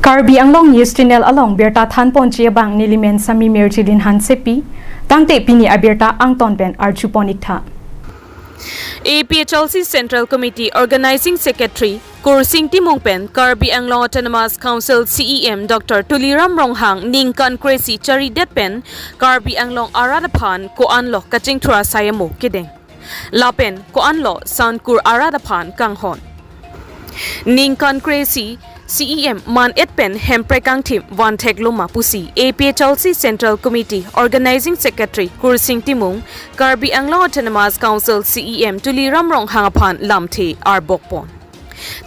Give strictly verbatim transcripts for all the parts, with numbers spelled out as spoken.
Karbi Anglong News Channel along birta thanponji abang nelimen Sami Mirjilin Hansepi, tangte pini abirta angton pen arjupon iktha. A P H L C Central Committee Organizing Secretary Kursing Timung pen Karbi Anglong Autonomous Council C E M Doctor Tuliram Ronghang ningkan kre-isi charidet pen Karbi Anglong arat aphan ko-anlo kachingthur asai amo kedeng, lapen ko-anlo sankur arat aphan kanghon. Ningkan kre-isi C E M man-et pen hemprek kangthim vanthek loma pusi A P H L C Central Committee Organizing Secretary Kursing Timung Karbi Anglong Autonomous Council C E M Tuliram Ronghang aphan lamthe arbokpon.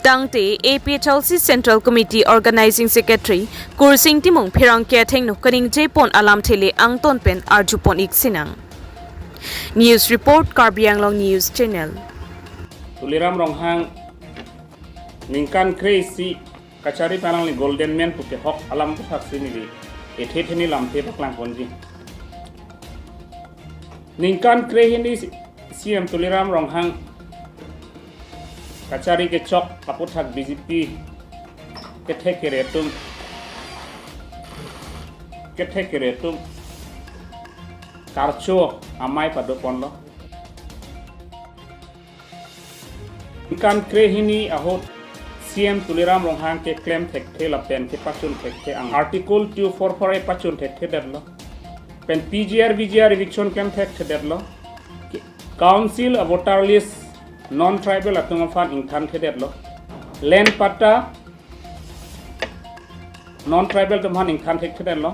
Tangte A P H L C Central Committee Organizing Secretary Kursing Timung pherangke athengno kaningjepon alamthe le angton pen arjupon ik sinang. News report, Karbi Anglong News Channel. Tuliram Ronghang ningkan kre-isi kachari pen alangli Golden Man pu kehok alam aputhak si neli ethe theni lamthe paklangponji. Ningkan kre-hini C E M Tuliram Ronghang kachari kechok aputhak B J P kethek kere atum, kethek kere atum karcho amei padoponlo. Ningkan kre-hini ahut C E M Tuliram Ronghang keklem thekthe lapen kepachun thekthe ang Article two four four A pachun thekthedetlo. Pen P G R, V G R eviction klem thekthedetlo. Council a voter list non-tribal atum aphan ingthanthedetlo. Land patta non-tribal atum aphan ingthan thekthedetlo.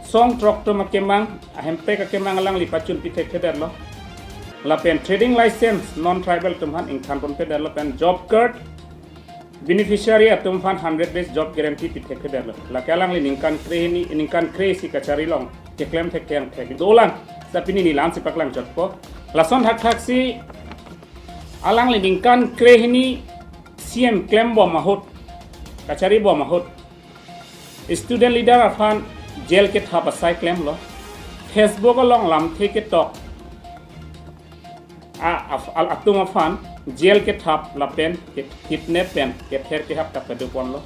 Song throk atum akemang, ahemprek akemang alangli pachunpi thekthedetlo. Lapen trading license non-tribal atum aphan ingthanponthedetlo, pen job card beneficiary atum aphan hundred days job guarantee pi thekthedetlo. Lake alangli ningkan kre-hini, ningkan kre-isi kachari along keklem thekthe angthek dolang. Sa pini neli la-ansi paklangchotpo. Lason thakthak si alangli ningkan kre-hini C E M klembom ahut, kacharibom ahut student leader aphan jail kethap asai klemlo. Facebook along lamthe ketok a, af-, al-, atum aphan jail kethap lapen ke-, kidnap pen kether kehap ta padoponlo.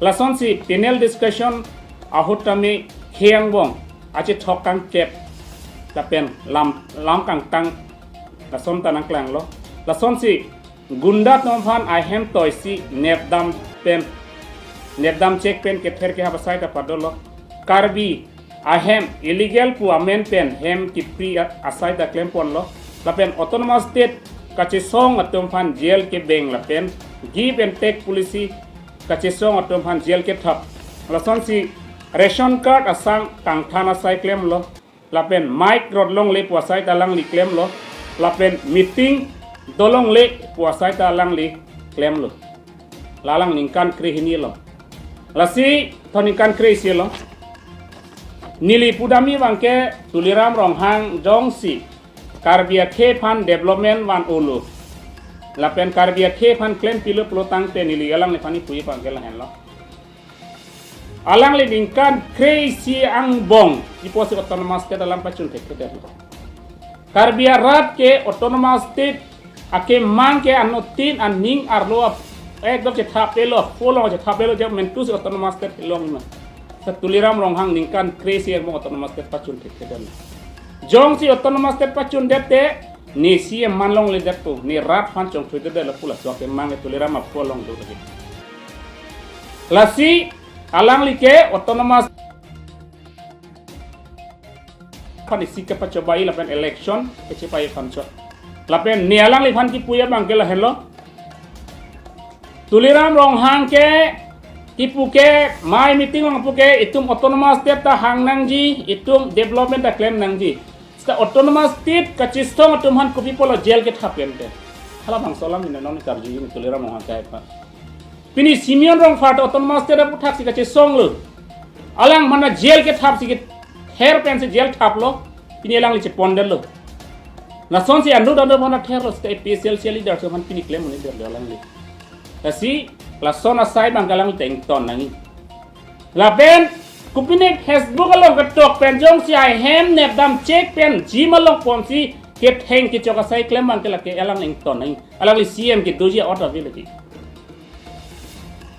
Lasonsi panel discussion ahut tame khei angbong achethok kangkep lapen lam, lam kangtang lason ta nangklanglo. Lasonsi gunda atum aphan ahem toisi nepdam pen, nepdam chek pen kether kehap asai ta padolo. Karbi ahem illegal pu amen pen hem kipri a-, asai ta klemponlo. Lapen Autonomous State kachesong atum aphan jail kebeng lapen give and take policy kachesong atum aphan jail kethap. Lasonsi ration card asang kangthan asai klemlo. Lapen mic rot longle pu asai ta alangli klemlo. Lapen meeting dolongle pu asai ta alangli klemlo. La alang ningkan kre-hini lo. Lasi thon ningkan kre-isi lo. Neli pudamji abangke Tuliram Ronghang jongsi Karbi akhei aphan development van-olo lapen Karbi akhei aphan klempilo pulo tangte neli alangliphan kipuji abangke lahenlo. Alangli ningkan kre-isi angbong iposi Autonomous State alam pachun thekthedetlo. Karbi arat ke Autonomous State akemang ke anuttin aning arlo ap-, ekdom chethapdetlo, pholong chethapdetlo, jab mentusi Autonomous State longma. Sa Tuliram Ronghang ningkan kre-isi angbong Autonomous State pachun thekthedetlo. Jongsi Autonomous State pachundette, ne C E M man longledetpo, ne rat aphan chongthuidetlo pu laso akemang ke Tuliram aphu along do lagi. Lasi alangli ke Autonomous aphan isi kepachobai lapen election kechepai aphan chot. Lapen ne alangliphan kipuji abangke lahenlo. Tuliram Ronghang ke kipu ke, mai meeting along kipu ke, itum Autonomous State ta hang nangji, itum development ta klem nangji. Seta Autonomous State kachesong atum aphan kopi apotlo jail kethap pen te. Halabangso alam hini non karjuji Tuliram Ronghang ke aphan. Pini Simeon Rongphar ta Autonomous State aputhaksi kachesonglo. Alang mana jail kethapsi kether pensi jail thaplo. Pini alangli chepondetlo. Lasonsi anut anut mana therlo, seta A P H L C leader atum aphan pini klem un-edetlo alangli. Lasi lason asai abang alangli ta ington nangji. Lapen kopine Facebook along ketok pen jongsi ahem nepdam chek pen gym along ponsi ketheng kechok asai klem abangke lake alang ington nangji. Alangli C E M kedoji out of it lagi.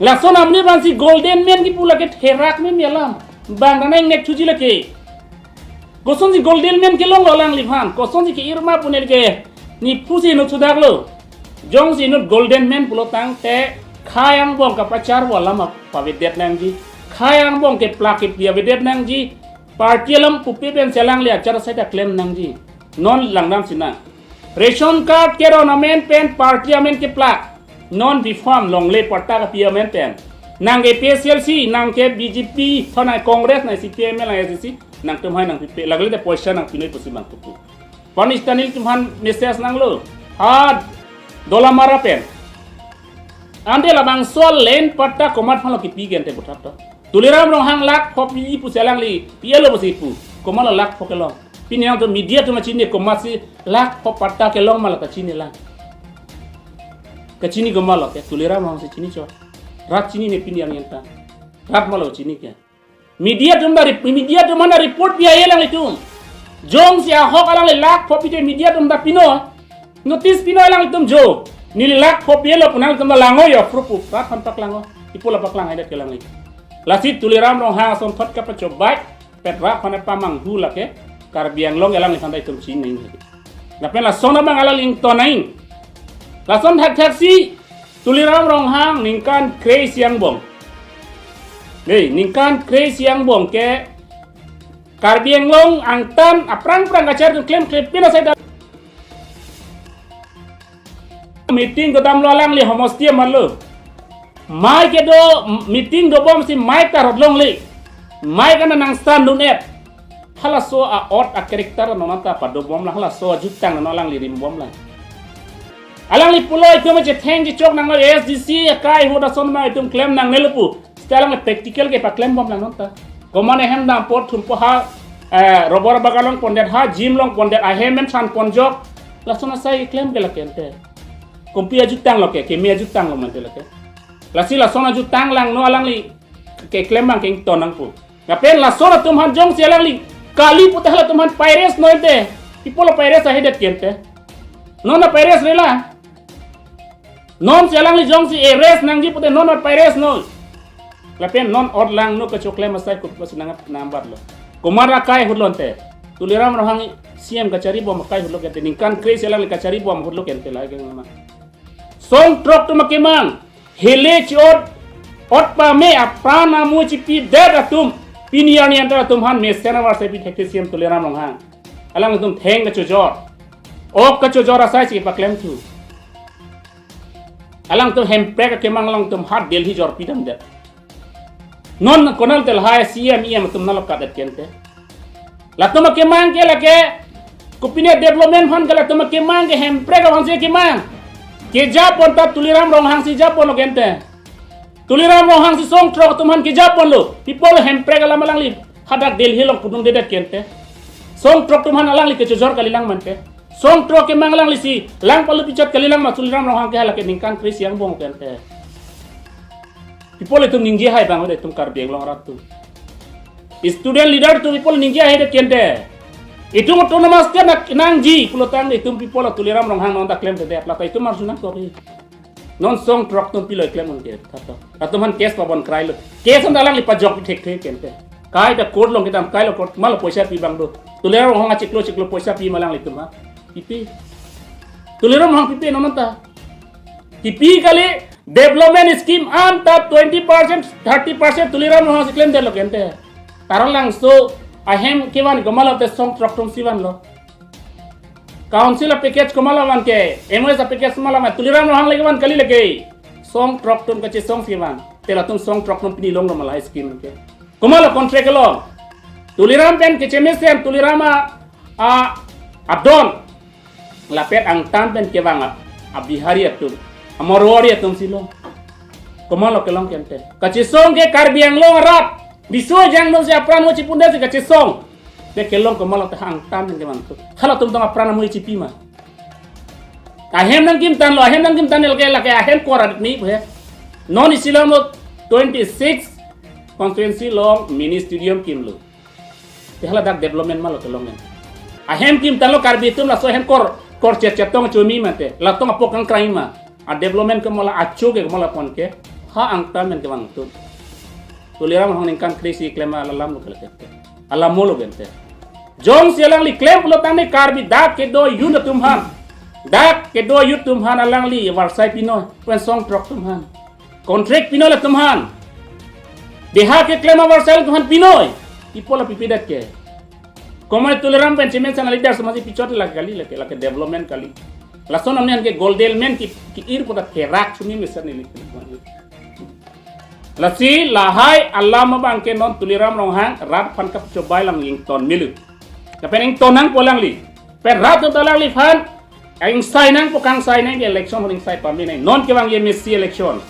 Lason amonit aphansi golden man kipu lake therak meme alam. Bang dana ingnek thuji lake. Kosonsi golden man kelonglo alangliphan? Kosonsi ke-ir ma pu neli ke niphusi inut sudaklo. Jongsi inut golden man pulo tangte khei angbong kapacharvo alam pavedet nangji. Khei angbong keplak kepli avedet nangji. Party alam pupe pensi alangli achar asai ta klem nangji. Non langdam sinang. Ration card keron amen pen party amen keplak. Non B Pharm longle patta kapi amen pen. Nang ke A P H L C, nang ke B J P, thonai Congress, nang C P I M, nang S D C, nangtum hai nangpipe, lagle te poisa nangpinoi pusi mangkupu. Panish Tanil atum aphan message nanglo. Ha Dolamara pen. Ante labangso land patta komat aphanlo kipi ke ante puthot to. Tuliram Ronghang lakh pho pi pusi alangli pi-etlo pusi pu. Komatlo lakh pho kelong? Pini nangtum media atum kachini, komatsi lakh pho patta kelong ma la kachini lang. Kachini komatlo ke? Tuliram Ronghang si chini chot. Rat chinine pini arni anta. Rat malo chini ke. Media atum ta rep-, media atum aphan ta report pi aye alanglitum. Jongsi ahok alangli lakh pho pite media atum ta pino. Notice pino alanglitum jo. Neli lakh pho pilo pu nangtum ta langnon yo, proof pu. Rat aphan paklang non. Ipola paklang haidet ke alangli. Lasi Tuliram Ronghang asonthot kapachobei pet rat aphan pamanghu lake Karbi Anglong alangliphan ta itum chinine. Lapen lason abang alangli ington nang. Lason thakthaksi Tuliram Ronghang ningkan kre-isi angbong. Hei, ningkan kre-isi angbong ke Karbi Anglong angtan aphrang phrang kachar atum klemkle pin asai ta meeting kedamlo alangli homosti amarlo. Mike kedo, meeting dobomsi mike ta rot longle. Mike ana nangsan dun-et. Halaso a-ot a-character non anta padobom lang, halaso ajutang non alangli rimbom lang. Alangli pulo itum chetheng chechok nanglo, S D C akai ahut ason ma itum klem nangnelo pu. Seta alangli practical kepaklembom lang non ta. Komat ahem dam apor thumpo ha, eh, rubber bagan longpondet, ha gym longpondet, ahem pen than ponjok. Lason asai keklem ke lake ante. Kompi ajutanglo ke, keme ajutanglo mante lake. Lasi lason ajutang lang non alangli keklem abang ke ington nangpo. Lapen lason atum aphan jongsi alangli kali pute halatum aphan pa-arrest non ante. Ipola pa-arrest ahedet ke ante. Non ta pa-arrest rela. Nonsi alangli jongsi arrest nangji pute non ta pa-arrest non. Lapen non ot langno kachoklem asai kup pas nang nambatlo. Komat akai ahutlo ante. Tuliram Ronghang C M kacharibom akai ahutlo ke ante. Ningkan kre-isi alangli kacharibom ahutlo ke ante, lahai ke ma. Song throk atum akemang. Hele chi-ot, ot pame apran amui chipidet atum. Pini arni anta atum aphan mesen avarsai pi thekte C M Tuliram Ronghang. Alangtum theng kachojor. Ok kachojor asai si paklemthu. Alangtum Hemprek akemang alangtum ha Delhi jor pidamdet. Non konat te lahai C M E M atum nanglo katdet ke ante. Latum akemang ke lake, kopine development aphan ke latum akemang ke Hemprek aphansi kemang. Kejapon ta Tuliram Ronghang si japonlo ke ante. Tuliram Ronghang si song throk atum aphan kejaponlo. Pi apotlo Hemprek alam alangli hadak Delhi along pudundedet ke ante. Song throk atum aphan alangli kechojor kalilang mante. Song throk akemang alanglisi lang palu pichot kalilang ma Tuliram Ronghang ke hala ke ningkan kre-isi angbong ke ante. Pi apotlo itum ningje hai abang de itum Karbi Anglong arat atum. Student leader atum pi apotlo ningje haidet ke ante. Itum autonomous state nangji pulotangte itum pi apotlo Tuliram Ronghang non ta klemdedet, lata itum arju nangkok ri. Non song throk atum pilo keklem un ke, thato. Latum aphan case pabon krailo. Case anta alangli pajok pi thekthe ke ante. Kaita court along kedam, kailo court, malo poisa pi abang do. Tuliram Ronghang achiklo chiklo poisa pi ma alanglitum ha. Pipe. Tuliram Ronghang pipe non anta. Kipi kali, development scheme anta twenty percent, thirty percent Tuliram Ronghang si klemdetlo ke ante. Taralangso ahem kevan komatlo te song throk atumsi vanlo. Council a-package komatlo van ke, M O S a-package komatlo van, Tuliram Ronghang le kevan kali lake. Song throk atum kachesongsi van. Te latum song throk atum pini longlo ma lahai scheme ke. Komatlo contract kelong? Tuliram pen kechemesen, Tuliram a, a, adon. Lapen angtan pen kevang a, a-Bihari atum, a-Marwari atumsi long. Komatlo kelong ke ante? Kachesong ke Karbi Anglong arat. Riso ejang atumsi apran amui chipundet si kachesong. Te kelong komatlo te angtan pen kevang atum? Halatum tong apran amui chipi ma? Ahem nangkimtanlo, ahem nangkimtan lake, lake ahem kor adet ni he. Non isi along lo twenty-six constituency along mini stadium kimlo. Te hala dak development malo kelong en? Ahem kimtanlo Karbi atum, laso ahem kor, kor chet chet tong chomi mate. Latong apok kangkrang ma. A-development ke mala acho ke mala pon ke. Ha angtan men kevang atum. Tuliram Ronghang ningkan kre-isi klem alam lo kele kete. Alam mo lo kente. Jongsi alangli klem pulo tangte Karbi dak kedo youth atum aphan. Dak kedo youth atum aphan alangli varsai pinoi. Pen song trok atum aphan. Contract pinoi latum aphan. Deha keklem avarsai atum aphan pinoi. Ipo la pipedet ke. Komane Tuliram pen chairman sana leader semaji pichot lake kali, lake, lake development kali. Lason amne ke golden man ki, ki-ir puta kerak chumi mesen neli. Lasi lahai alam abang ke non Tuliram Ronghang rat aphan kapchobai lang ington melu. Lapen ington nangpo alangli. Pen rat atum ta alangliphan ingsai nangpo, kangsai nang ke election ahut ingsai pame nang. Non kevang ye M A C election.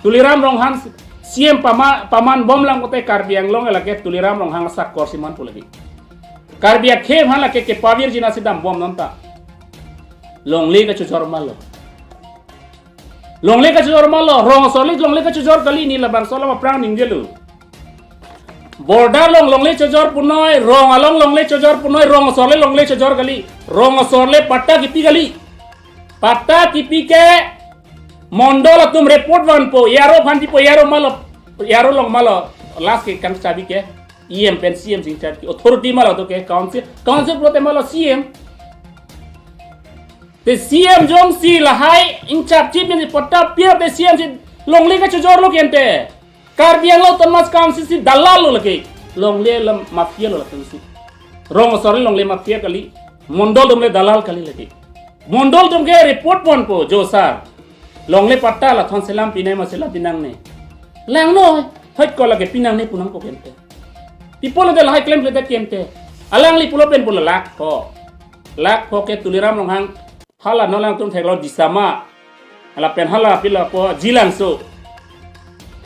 Tuliram Ronghang C M pama, paman bom lang kote Karbi Anglong lake Tuliram Ronghang asakor si manpo lake. Karbi akhei aphan lake kepavirji nasi dambom non ta. Longle kachojor ma lo. Longle kachojor ma lo. Rong asor le longle kachojor kali, ne labangso alam aphrang ningjelo. Border along longle chojor punoi, rong along longle chojor punoi, rong asor le longle chojor kali. Rong asor le patta kipi kali. Patta kipi ke mondol atum report vanpo, E R O aphan pipo, E R O ma lo, E R O along ma lo, last ke kangchabi ke, E M pen C M sing char ki, authority ma lo to ke, council, council pulote ma lo C M. Te C M jongsi lahai ingchap chip ni patta pi-ar te C M si longle kachojor lo kente. Karbi Anglong Autonomous Council si dalal lo lake. Longle alam mafia lo latum si. Rong asor le longle mafia kali. Mondol atum le dalal kali lake. Mondol atum ke report ponpo, jo sir. Longle patta lathon selam pinoi ma selam pinangne. Langnoi, hoi ko lake pinangne pu nangpo kente. People de lahai klem kledet kente. Alangli pulo pen pulo lakh pho. Lakh pho ke Tuliram Ronghang hala non alangtum theklo Disama. Lapen hala pilo ko Jilangso.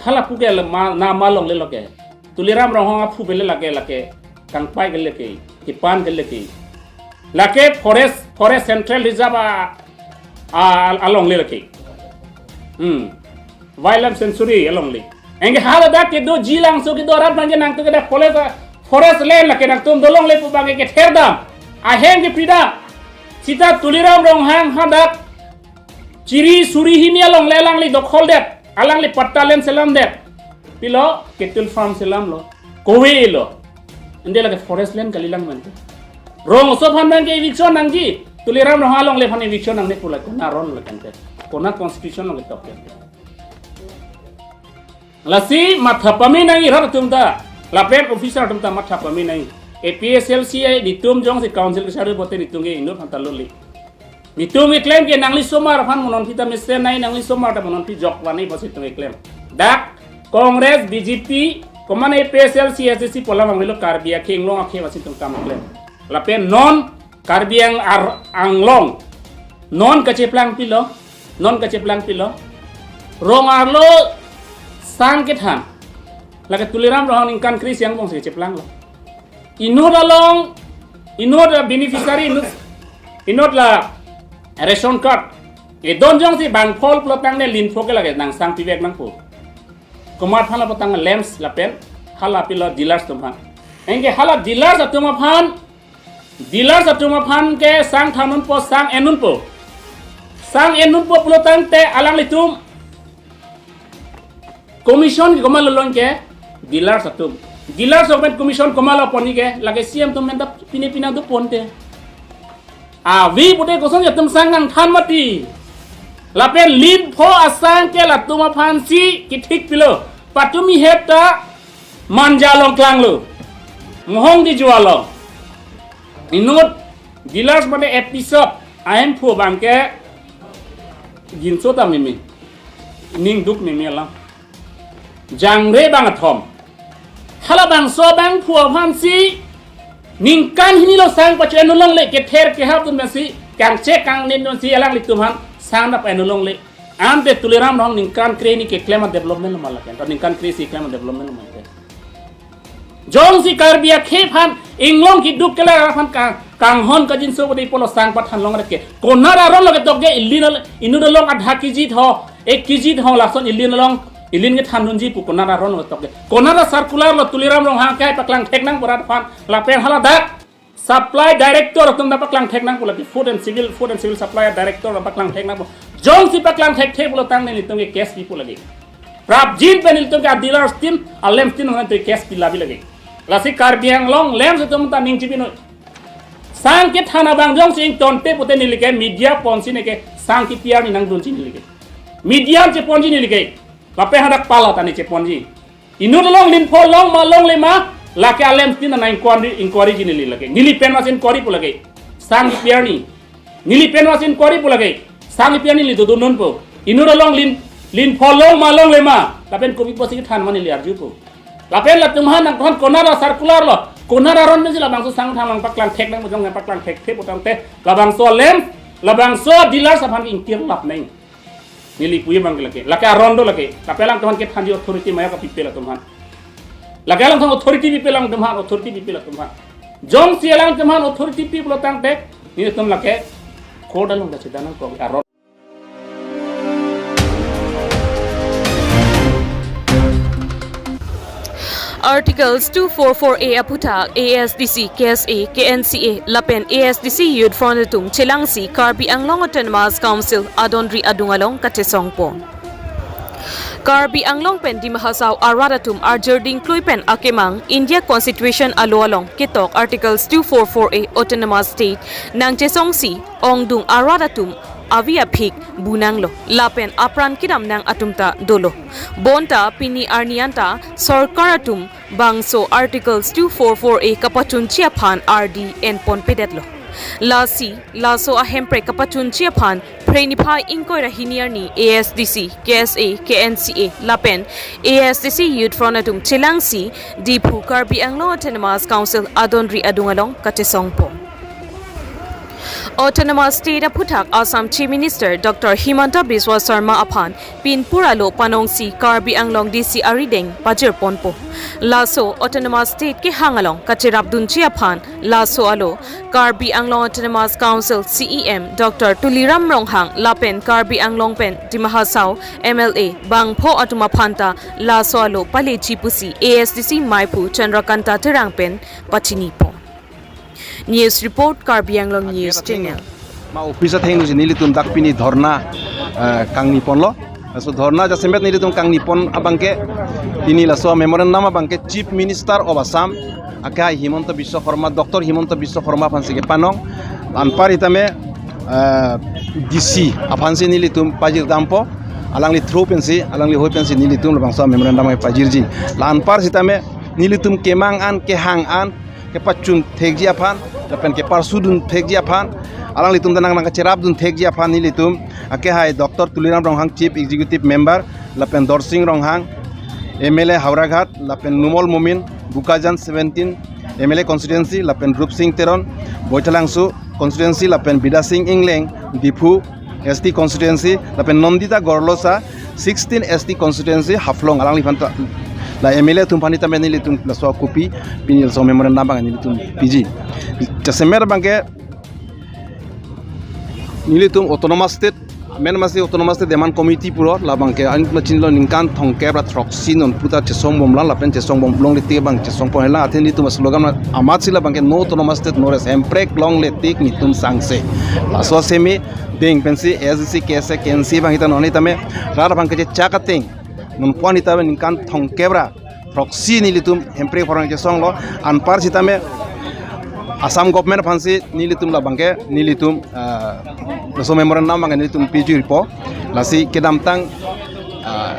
Hala pu ke le ma, na ma longle lo ke. Tuliram Ronghang aphu bele lake lake. Kangpai ke lake. Kipan ke lake. Lake forest, forest central reserve a, a, alongle lake. Hmm. Wildlife sanctuary alongle. Anke hala dak kedo Jilangso kedo arat abang ke nangtum ke dak forest, forest land lake nangtum dolongle pu abang ke kether dam. Ahem kepri dam. Sita Tuliram Ronghang hadak chiri suri hini alongle alangli dokhol det. Alangli patta land selam det. Pilo cattle farm selam lo. Kove lo. Ante lake forest land kali lang mante. Rong aso aphan abang ke eviction nangji. Tuliram Ronghang alongle aphan eviction nangne pu lake kona aron lo kente. Kona constitution lo ketok kente. Lasi matha pame nangji rat atum ta. Lapen officer atum ta matha pame nangji. A P H L C I netum jongsi council kachari pote netum ke inut aphan ta loli. Netum keklem ke nangli osomar aphan mo non phi ta mesen nai, nangli osomar ta mo non phi jok vani pusi netum keklem. Dak Congress, B J P, komane A P H L C, A S D C pu alam abang lo Karbi akhei Anglong akhei pusi netum kam klem. Lapen non Karbi Ang-, Ar-, Anglong. Non kacheplang pilo. Non kacheplang pilo. Rong arlo sang kethan. Lake Tuliram Ronghang ningkan kre-isi angbong si kacheplang lo. Inut along, inut la beneficiary, inut, inut la ration card. Edon jongsi bang phol pulo tangte lin pho ke lake nang sang pivek nangpo. Komat aphan lapu tang lamps lapen hala pilo dealers atum aphan. Anke hala dealers atum aphan, dealers atum aphan ke sang than unpo, sang en unpo. Sang en unpo pulo tangte alanglitum commission ke komat lo lon ke dealers atum. Dealers atum pen commission komat lo pon ke lake C M atum pen ta pine pina do ponte. Avi pute kosonsi atum sang nangthan mati. Lapen lin pho asang ke latum aphansi kethik pilo. Patumi het ta Manja along klanglo. Mohong di jualo. Inut dealers mane episode ahemphu abang ke ginso ta mimi. Ning duk mimi alam. Jangre bang athom. Halabangso abangphu aphansi ningkan hini lo sang pacho-en longle, kether kehap atum aphansi kangchek kangnin atumsi alanglitum aphan sang nangpa-en longle. Ante Tuliram Ronghang ningkan kre-hini keklem a-development lo ma lapen, ningkan kre-isi keklem a-development lo ma lapen. Jongsi Karbi akhei aphan inglong keduk kelar aphan kang, kanghon kangjinso pute pulo sang pathan long reke. Konat aron lo ketok ke ilin al-, inut along adha kejit ho, ek kejit ho lason ilin along, ilin kethan dunji pu konat aron lo ketok ke. Konat a-circular lo Tuliram Ronghang ke paklang thek nangpo rat aphan lapen haladak supply director atum ta paklang thek nangpo lagi, food and civil, food and civil supply director ta paklang thek nangpo. Jongsi paklang thekthe pulo tangte nelitum ke case pipo lagi. Prapjin pen ilitum ke a-dealers team, a-LAMPS team aphan ta case pila bi lake. Lasi Karbi Anglong LAMPS atum ta ning chibi noi. Sang kethan abang jongsi ingtonte pute neli ke media ponsi neke sang kepi arni nangdunji neli ke. Media cheponji neli ke. Lapen hadak pala ta ne cheponji. Inut along lin pho long ma longle ma, lake a-LAMPS team nang inquiry, inquiry ji neli lake. Neli pen mas inquiry pu lake. Sang kepi arni. Neli pen mas inquiry pu lake. Sang kepi arni neli dodun non po. Inut along lin, lin pho long ma longle ma. Lapen kopi pusi kethan ma neli arju po. Lapen latum aphan nangkethan konat a-circular lo. Konat aron pensi labangso sang than lang paklang thek nang mujong nang paklang thekthe pu tangte. Labangso LAMPS, labangso dealers aphan ingkir lap nang. Neli puji abang ke lake. Lake aron do lake. Lapen alangtum aphan kethanji authority maya kapipe latum aphan. Lake alangtum authority pipe alangtum aphan, authority pipe latum aphan. Jongsi alangtum aphan authority pi pulo tangte, nelitum lake court along ta cheda nangkok aron. Articles two four four A aphuthak A S D C, K S A, K N C A lapen A S D C Youth Front atum chelangsi Karbi Anglong Autonomous Council adonri adung along kachesongpon. Karbi Anglong pen Dima Hasao arat atum arjir dingklui pen akemang India Constitution alo along ketok Articles two four four A Autonomous State nangchesongsi ongdung arat atum avi aphik bunanglo lapen apran kedam nang atum ta dolo. Bonta pini arni anta sorkar atum bangso Articles two four four A kapachunji aphan ardi enponpedetlo. Lasi laso ahemprek kapachunji aphan Phre niphai ingkoi ra hini arni A S D C, K S A, K N C A lapen A S D C Youth Front atum chelangsi Diphu Karbi Anglong Autonomous Council adonri adung along kachesongpon. Autonomous State aphuthak Assam Chief Minister Doctor Himanta Biswa Sarma aphan pinpur alo panongsi Karbi Anglong D C arideng pajirponpo. Laso Autonomous State kehang along kacherapdunji aphan laso alo Karbi Anglong Autonomous Council C E M Doctor Tuliram Ronghang lapen Karbi Anglong pen Dima Hasao M L A bangpho atum aphan ta laso alo paleji pusi A S D C maiphu Chandrakanta Terang pen pachinipon. News report, Karbi Anglong News Channel. Ma office athengno si nelitum dak pini dhorna, eh, kangniponlo. So dhorna jasemet nelitum kangnipon abangke, pini laso memorandum abangke Chief Minister of Assam, akehai Himanta Biswa Sarma, Doctor Himanta Biswa Sarma aphansi kepanong. Anpar sitame, eh, D C aphansi nelitum pajirdampo, alangli through pensi, alangli hoi pensi nelitum labangso memorandum pajirji. La anpar sitame nelitum kemang an, kehang an, kepachun thekji aphan, lapen keparsudun thekji aphan, alanglitum ta nang nangkacherapdun thekji aphan nelitum akehai Doctor Tuliram Ronghang Chief Executive Member, lapen Dorsing Ronghang M L A Howraghat, lapen Numal Momin Bokajan seventeen M L A constituency, lapen Rupsing Teron Baithalangso constituency, lapen Bidya Sing Engleng Diphu S T constituency, lapen Nandita Gorlosa sixteen S T constituency Haflong, alangliphan ta la M L A atum aphan sitame nelitum laso kopi pini laso memorandum abang nelitum piji. Jasemet abangke nelitum Autonomous State, men masi Autonomous State Demand Committee pulo, labangke an machinlo ningkan thomkep ra throksi non puta chesongbomlang, lapen chesongbom longle tik abang chesongpon helang, athe nelitum slogan amatsi labangke no Autonomous State, no rest, hemprek longle tik netum sangse. Laso semi deng pensi A S D C, K S A, K N C A abang sita non sitame rat abang kechechak ateng, non puan sitame ningkan thomkep ra throksi nelitum hemprek pharo chesonglo, anpar sitame Assam government aphansi nelitum labangke nelitum, ah, laso memorandum abang nelitum pijirpo, lasi kedamtang, ah,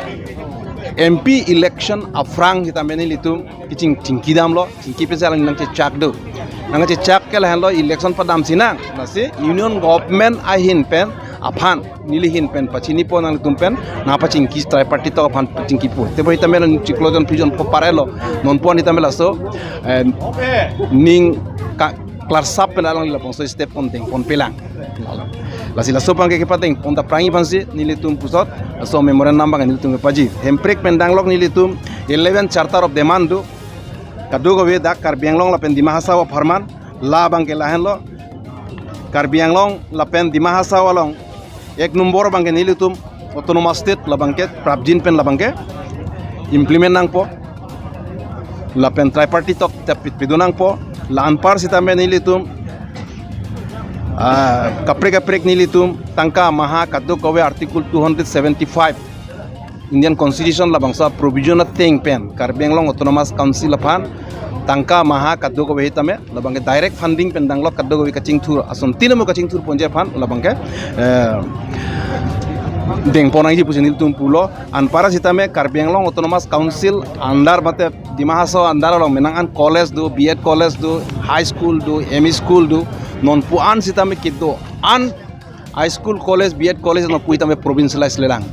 M P election aphrang sitame nelitum keching chingkidamlo, chingki pensi alang nangchechak do. Nangchechak ke lahenlo election padamsinang. Lasi Union Government ahin pen aphan, neli ahin pen pachinipo nangtum pen, nangpachingki tripartite tok aphan pachingkipo. Teboi sitame chiklo jon phli jon pho parelo. Non puan sitame laso, eh, ning ka klarsap pen alangli labangso step pon dengponpelang. Lasi laso abangke kepadengpon ta prang aphansi nelitum pusot laso memorandum abang nelitum kepaji. Hemprek pen danglok nelitum eleven Charter of Demand do. Kadokave dak Karbi Anglong lapen Dima Hasao apharman, la abangke lahenlo. Karbi Anglong lapen Dima Hasao along ek nombor abangke nelitum Autonomous State labangke prapjin pen labangke implement nangpo. Lapen tripartite tok ta pit pidun nangpo. La anpar sitame nelitum, ah, kaprek kaprek nelitum tangka maha kadokave Article two hundred seventy-five Indian Constitution labangso provision ateng pen Karbi Anglong Autonomous Council aphan tangka maha kadokave tame labangke direct funding pen danglok kadokave kachingthur ason tinamo kachingthur ponji aphan labangke eh, dengpon nangji pusi nelitum pulo. Anpar sitame Karbi Anglong Autonomous Council under mate Dima Hasao under along menang an college do, B Ed college do, high school do, M E school do, non pu an sitame kedo an high school, college, B Ed college non pu tame provincialize lelang.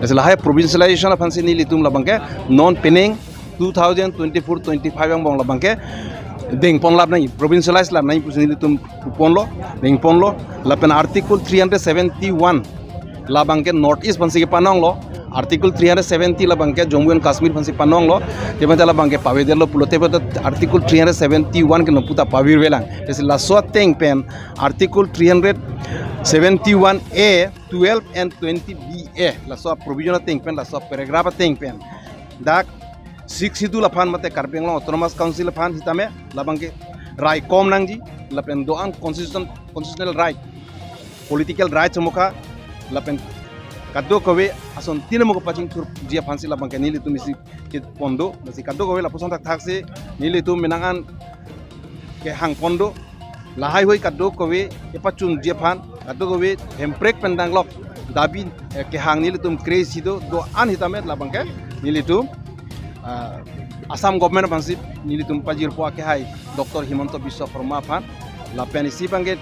Lasi lahai provincialization aphansi nelitum labangke non pening two thousand twenty-four twenty-five angbong labangke dengpon lap nangji, provincialize lap nangji pusi nelitum ponlo, dengponlo. Lapen Article three hundred seventy-one labangke North East aphansi kepanonglo, Article three hundred seventy labangke Jammu and Kashmir aphansi panonglo, tebenta labangke pavedetlo pulo, tebenta Article three hundred seventy-one ke non pu ta pavirvelang. Lasi laso ateng pen Article three hundred seventy-one A, twelve and twenty B A, laso provision ateng pen, laso paragraph ateng pen dak Sixth Schedule aphan mate Karbi Anglong Autonomous Council aphan sitame labangke raikom nangji, lapen do-an constitution, constitutional right, political right chomokha, lapen kadokave ason tinamo kachingthurji aphansi labangke nelitum isi kepon do. Lasi kadokave lapuson thakthaksi nelitum menang an kehangpon do. Lahai hui kadokave kepachunji aphan, kadokave Hemprek pen danglok dabi eh, kehang nelitum kre-isi do, do-an sitame labangke nelitum ah, Assam government aphansi nelitum pajirpo akehai Doctor Himanta Biswa Sarma aphan, lapen isi abangke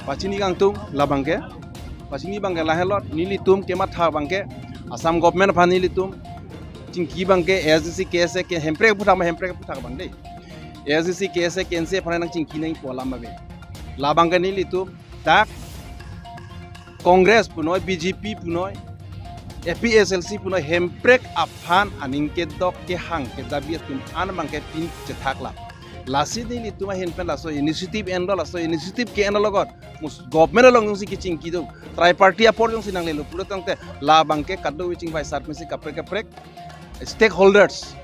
pachini kangtung labangke, pachini abangke lahelo, nelitum kematha abangke Assam government aphan nelitum chingki abangke A S D C, K S A ke Hemprek aphuthak ma, Hemprek aphuthak abang dei. A S D C, K S A, K N C A aphan nangchingki nangpo alam ave. Labangke nelitum dak Congress punoi, B J P punoi, A P H L C punoi, Hemprek aphan aning kedok kehang kedabi atum an abangke pin chethak lap. Lasi nelitum ahin pen laso initiative enlo, laso initiative ke-enlo logot mus government along jongsi kachingki do, tri-party apor jongsi nanglelo pulo tangte labangke kadokave chingvai sar pensi kaprek kaprek stakeholders,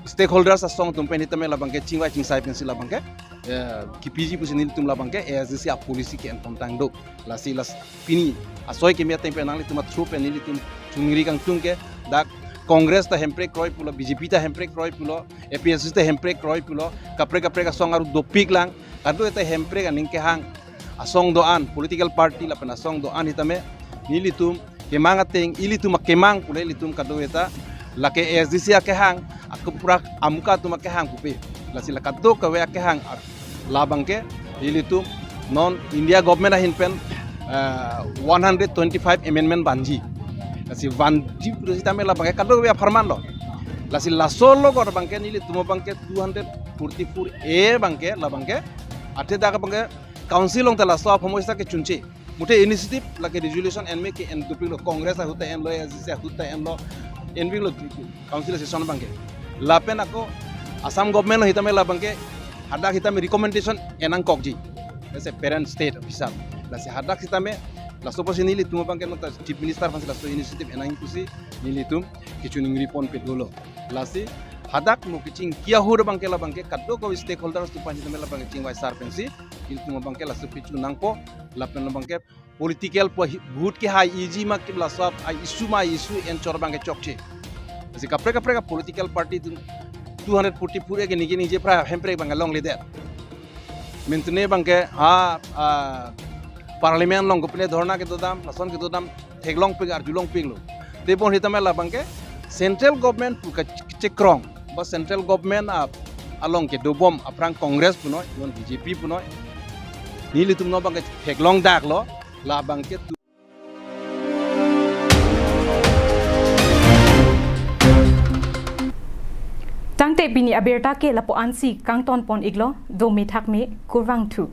stakeholders asong atum pen sitame labangke chingvai chingsai pensi labangke eh, kipiji pusi nelitum labangke A S D C apolicy ke-en pontang do. Lasi las pini asoi keme ateng pen nanglitum athrough pen nelitum chuningri kangtung ke dak Congress ta Hemprek kroi pulo, B J P ta Hemprek kroi pulo, A P H L C ta Hemprek kroi pulo, kaprek kaprek asong aru dopik lang, kadokave ta Hemprek aning kehang asong do-an, political party lapen asong do-an sitame nelitum kemang ateng, ilitum akemang pule ilitum kadokave ta lake A S D C akehang, akeprak amuka atum akehang pupe. Lasi la kadokave akehang ar-, labangke ilitum non India government ahin pen eh, one hundred twenty-five amendment vanji. Lasi vanji pulo sitame labangke kadokave apharman lo. Lasi laso logot abangke nelitum abangke two hundred forty-four A abangke labangke athe dak abangke council along ta laso aphomoista kechunche. Muthe initiative lake resolution enme ke-en dopiklo, Congress ahut ta enlo, A S D C ahut ta enlo, enpiklo council session abangke. Lapen ako Assam government lo sitame labangke hadak sitame recommendation en nangkokji as a parent state officer. Lasi hadak sitame laso pusi nelitum abangke nota Chief Minister aphansi laso initiative en nang pusi nelitum kechuningri ponpe dolo. Lasi hadak mo kachingki ahut abangke labangke kadokave stakeholders atum pen sitame labangke chingvai sar pensi ilitum abangke laso kecho nangpo, lapen labangke political po hi-, vote kehai iji ma kim laso a issue ma issue enchor abangke chokche. Lasi kaprek kaprek a political party atum two hundred forty-four A ke ningje ningje pra Hemprek abangke longledet. Mintune abangke ha ah, parliament along kopine dhorna kedodam, lason kedodam theklongpik arjulongpiklo. Tebon sitame labangke central government pu kachekrong ba central government a along kedobom aphrang Congress punoi, non B J P punoi, nelitum non abangke theklong daklo, labangke tu- Tangte pini abirta ke lapu-ansi kangton pon iklo, dome thakme, kurvangthu.